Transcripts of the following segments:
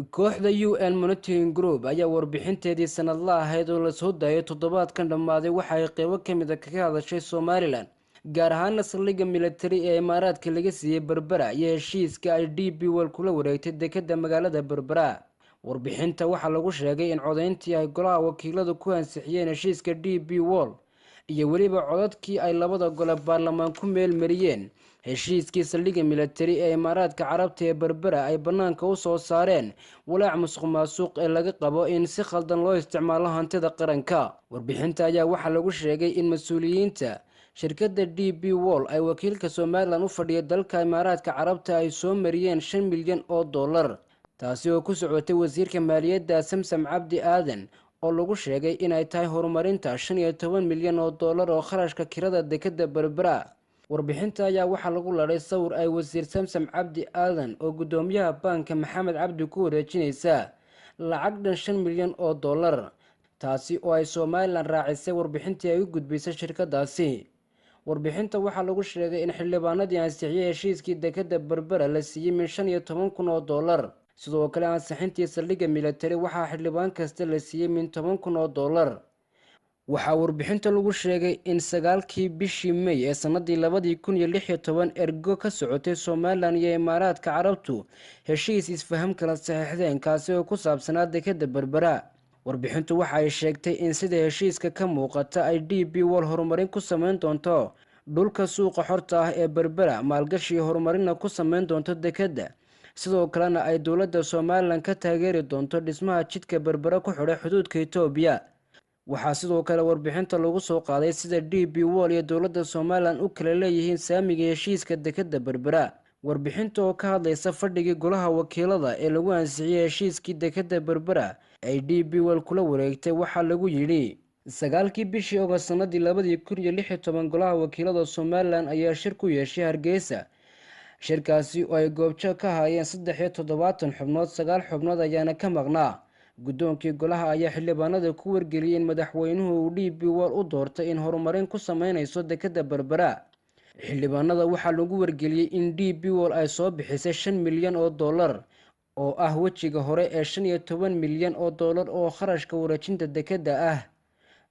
Kooxda UN Monitoring Group ayaa warbixinteedii sanadla ahayd oo lasoo daayay toddobaadkan dhammaaday waxa ay qeybo kamid a kaga hadashay Somalilan, gaar ahaana saldhigga militari ee Imaaraadka laga siiyey Berbera iyo heshiiska ay DP World kula wareegtay dekeda magaalada Berbera. Warbixinta waxaa lagu sheegay in codeyntii ay golaha wakiiladu ku ansixiyeen heshiiska DP World iyo weliba codadkii ay labada gole baarlamaan ku meelmariyeen heshiiskii saldhigga militari ee Imaaraadka Carabta ee Berbera ay banaanka usoo saareen walaac musuq maasuq ee laga qabo in si khaldan loo isticmaalo hantida qaranka. Warbixinta ayaa waxaa lagu sheegay in mas-uuliyiinta shirkadda DP World ay wakiilka Somalilan u fadhiya dalka Imaaraadka Carabta ay soo mariyeen 5 milyan oo dollar, taasi oo ku socotay wasiirka maaliyadda Samsam Cabdi Aadan, oo lagu sheegay inay tahay horumarinta 15 milyan oo dollar oo kharashka kirada dekeda Berbera. Warbixinta ayaa waxaa lagu laday sawir ay wasiir Samsam Cabdi Aadan oo guddoomiyaha baanka Maxamed Cabdi ku wareejinaysa lacag dhan 5 milyan oo dollar, taasi oo ay Somalilan raacisay warbixintii ay u gudbisay shirkadaasi. Warbixinta waxaa lagu sheegay in xildhibaanadii ansixiyey heshiiskii dekeda Berbera la siiyey min 15,000 oo dollar. Sidoo kale, ansixintii saldhigga militari waxaa xildhibaan kasta la siiyey min 10,000 oo dollar. Waxaa warbixinta lagu sheegay in 9-kii bishii May ee sanadii 2016 ergo ka socotay Somalilan iyo Imaaraadka Carabtu heshiis isfaham kala saxiixdeen, kaasi oo ku saabsanaa dekeda Berbera. Warbixintu waxa ay sheegtay in sida heshiiska ka muuqata ay DP World horumarin ku sameyn doonto dhulka suuqa xorta ah ee Berbera, maalgashi horumarina ku sameyn doonto dekeda, sidoo kalena ay dowladda Somalilan ka taageeri doonto dhismaha jidka Berbera ku xidhay xuduudka Itoobiya. Waxaa sidoo kale warbixinta lagu soo qaaday sida DP World iyo dowladda Somalilan u kala leeyihiin saamiga heshiiska dekeda Berbera. Warbixinta oo ka hadlaysa fadhigii golaha wakiilada ee lagu ansixiyey heshiiskii dekeda Berbera ay DP World kula wareegtay waxaa lagu yidhi: 9-kii bishii Ogost sanadii 2016 golaha wakiilada Somalilan ayaa shir ku yeeshay Hargeysa. Shirkaasi oo ay goobjoog ka haayeen 73 xubnood, 9 xubnood ayaana ka maqnaa. Guddoonkii golaha ayaa xildhibaanada ku wargeliyey in madaxweynuhu uu DP World u doortay in horumarin ku sameyneyso dekeda Berbera. Xildhibaanada waxaa lagu wargeliyey in DP World ay soo bixisay 5 milyan oo dollar oo ah wejiga hore ee 15 milyan oo dollar oo kharashka wareejinta dekeda ah,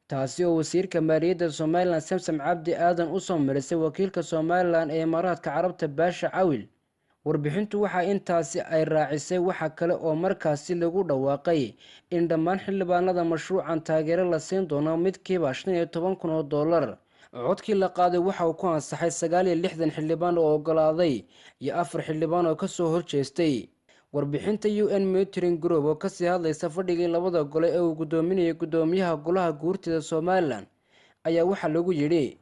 taasi oo wasiirka maaliyadda Somalilan Samsam Cabdi Aadan usoo marisay wakiilka Somalilan ee Imaaraadka Carabta, Baasha Cawil. Warbixintu waxaa intaasi ay raacisay: waxa kale oo markaasi lagu dhawaaqay in dhammaan xildhibaanada mashruucan taageero la siin doono midkiiba 15,000 oo dollar. Codkii la qaaday waxa uu ku ansaxay 69 xildhibaan oo ogolaaday iyo 4 xildhibaan oo kasoo horjeestay. Warbixinta UN Monitoring Group oo kasii hadlaysa fadhigii labada gole ee uu guddoominayay guddoomiyaha golaha guurtida Somalilan ayaa waxaa lagu yidhi: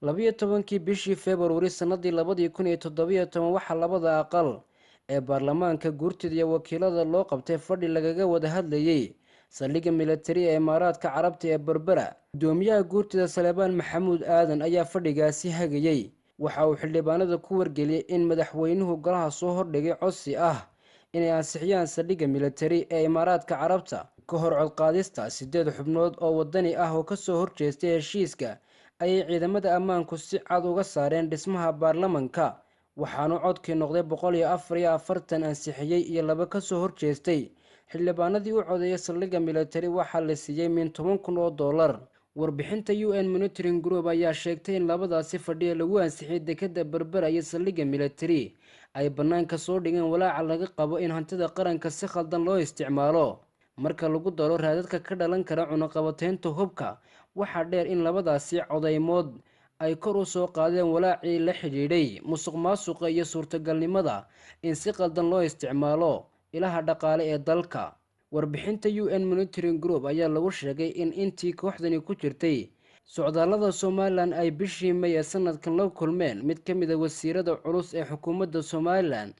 12-kii bishii Februari sanadii 2017 waxaa labada aqal ee baarlamaanka, guurtida iyo wakiilada, loo qabtay fadhi lagaga wada hadlayay saldhigga militari ee Imaaraadka Carabta ee Berbera. Guddoomiyaha guurtida Salebaan Maxamuud Aadan ayaa fadhigaasi hagayey. Waxa uu xildhibaanada ku wargeliyey in madaxweynuhu golaha soo hordhigay codsi ah inay ansixiyaan saldhigga militari ee Imaaraadka Carabta. Ka hor codqaadista, 8 xubnood oo Wadani ah oo kasoo horjeestay heshiiska ayay ciidamada ammaanku si cad uga saareen dhismaha baarlamanka, waxaanu codkii noqday 144 ansixiyey iyo 2 kasoo horjeestay. Xildhibaanadii u codeeyay saldhigga militari waxaa la siiyey min 10,000 oo dollar. Warbixinta UN Monitoring Group ayaa sheegtay in labadaasi fadhiya lagu ansixiyey dekeda Berbera iyo saldhigga militari ay bannaanka soo dhigeen walaaca laga qabo in hantida qaranka si khaldan loo isticmaalo, marka lagu daro raadadka ka dhalan kara cunaqabateynta hubka. Waxaa dheer in labadaasi codeymood ay kor u soo qaadeen walaacii la xidhiidhay musuq maasuqa iyo suurtagalnimada in si qaldan loo isticmaalo ilaha dhaqaale ee dalka. Warbixinta UN Monitoring Group ayaa lagu sheegay in intii kooxdani ku jirtay socdaallada Somalilan ay bishii May ee sanadkan la kulmeen mid ka mid a wasiirada culus ee xukuumadda Somalilan,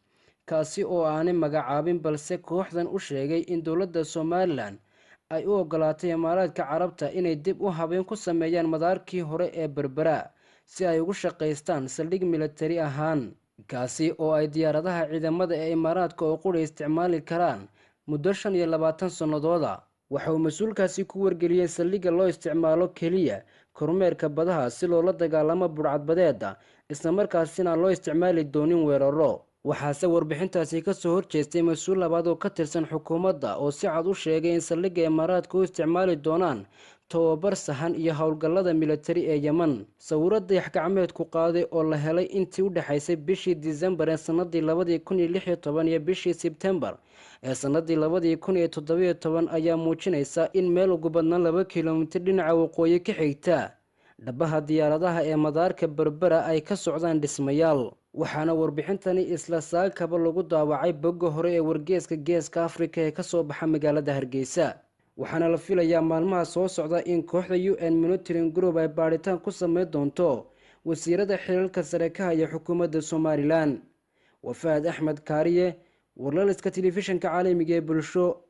kaasi oo aanay magacaabin, balse kooxdan u sheegay in dowladda Somalilan ay u ogolaatay Imaaraadka Carabta inay dib u habeyn ku sameeyaan madaarkii hore ee Berbera si ay ugu shaqaystaan saldhig militari ahaan, kaasi oo ay diyaaradaha ciidamada ee Imaaraadka oo qura isticmaali karaan muddo 25 sannadooda. Waxa uu mas-uulkaasi ku wargeliyey saldhigga loo isticmaalo keliya kormeerka badaha si loola dagaalamo budhcadbadeeda, islamarkaasina aan loo isticmaali doonin weeraro. Waxaase warbixintaasi kasoo horjeestay mas-uul labaad oo ka tirsan xukuumadda oo si cad u sheegay in saldhigga Imaaraadka u isticmaali doonaan tababar sahan iyo howlgallada militari ee Yemen. Sawiro dayax gacmeedku qaaday oo la helay intii u dhexaysay bishii Disembar ee sanadii 2016 iyo bishii Sebtembar ee sanadii 2017 ayaa muujinaysa in meel ugu badnaan 2 kilomitir dhinaca waqooyi ka xigta dhabaha diyaaradaha ee madaarka Berbera ay ka socdaan dhismayaal. Waxaana warbixintani isla saakaba lagu daawacay bogga hore ee wargeeska Geeska Afrika ee kasoo baxa magaalada Hargeysa. Waxaana la filayaa maalmaha soo socda in kooxda UN Monitoring Group ay baadhitaan ku sameyn doonto wasiirada xilalka sare ka haya xukuumadda Somalilan. Wafaad Axmed Kaariye, warlaliska telefishinka caalamiga ee Bulsho.